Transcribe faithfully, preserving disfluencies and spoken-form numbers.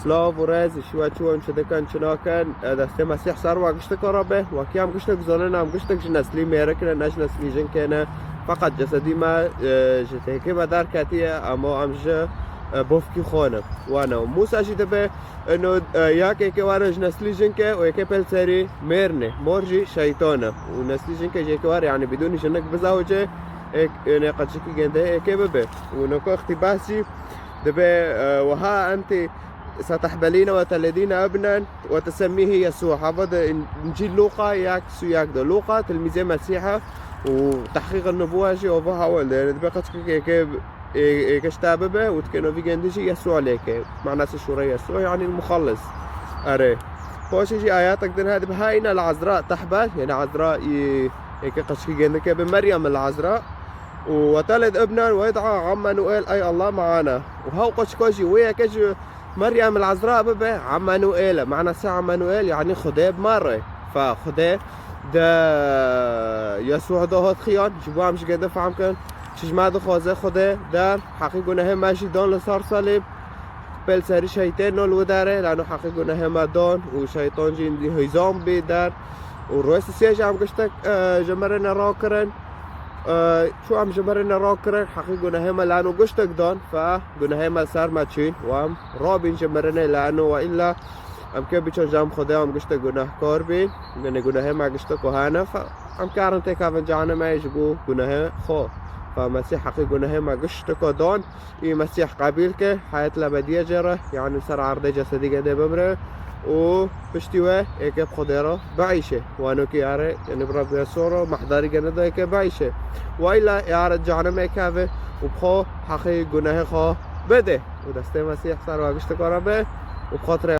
Silav û rêz, şiwe çi wan çi dikin, çi nakin, e, destê Mesîh ser we gişteka re be. Wekî em giştek zanin, em giştek ji neslî mêrik ne, ne ji neslî jinkê ne. Feqet cesedî me, e, ji têkê me derketiye, ema em ji, e, bofkî xwe ne. Wane û Mûsa jî dibe, ino, e, yek êkê were ji neslî jinkê û êkê pêl serî mêr ne. Mor jî şeytan e. Û neslî jinkê jî êkê were, yanî bidûnî jinik bizewicê, êk, ênê qeçikî gêndê êkê bibe. Û niko îqtîbas jî dibe, e, wiha entî ستحبلينه وتلدينه ابنا وتسميه يسوع. Hava de In-, Încîl Lûqa yek sî û yek de. Lûqa tilmîzê Mesîh e û tehqîq nubûwe jî ova hawil de. Yanî dibe qeçikê êkê, ê-, êkê ji te bibe û dikê novî gêndî jî Yesû lêke. Manası şûre Yesû, yanî muxellis. Erê. Paşê jî ayatek din hedibe ha îne li Ezra tehbel, yanî Ezra î-, êkê qeçikî gêndike bi Meryem li Ezra. û وتلد ابنا ويدعى عمانوئيل، أي الله معنا. Û hew qeçika jî wê yeke ji Meryem el Ezra bibe, Emanuel e. Manası Emanuel, yanî Xwedê bi me re. Fe Xwedê de Yesû de hat xiyan, ji bo em ji gêndê fehm kin. Çi ji me dixwaze Xwedê der, heqî gunehê me jî dan li ser selîb. Pêl serî şeytên nol û dere, lano heqî gunehê me dan û şeytan jî îndî hîzan bî der. Û rûyê sisê jî em giştek, e, ji me re ne rakirin. E, çû em ji me re ne rakirin, heqî gunehê me lano giştek dan, fe gunehê me ser me çîn û em rabîn ji me re ne lano we îlla em kê biçin ji em Xwedê em giştek gunehkar bîn, yanî gunehê me giştek ku hene, fe em karin têkevin cehennemê ji bo gunehê xwe. Fe Mesîh heqî gunehê me giştek dan, Î Mesîh qebîl ke, heyet lebedîye cê re, yanî ser erdê cesedî gêndê bimre û piştî wê êkê bi Xwedê re biîşe. Wano kî yare, yanî bi Rebbê Yesû re mehdarî gêndê de êkê biîşe. Wayla yare cehennemê keve û bi xwe heqî gunehê xwe bide. Û destê Mesîh ser we gişteka re be û bi xwe re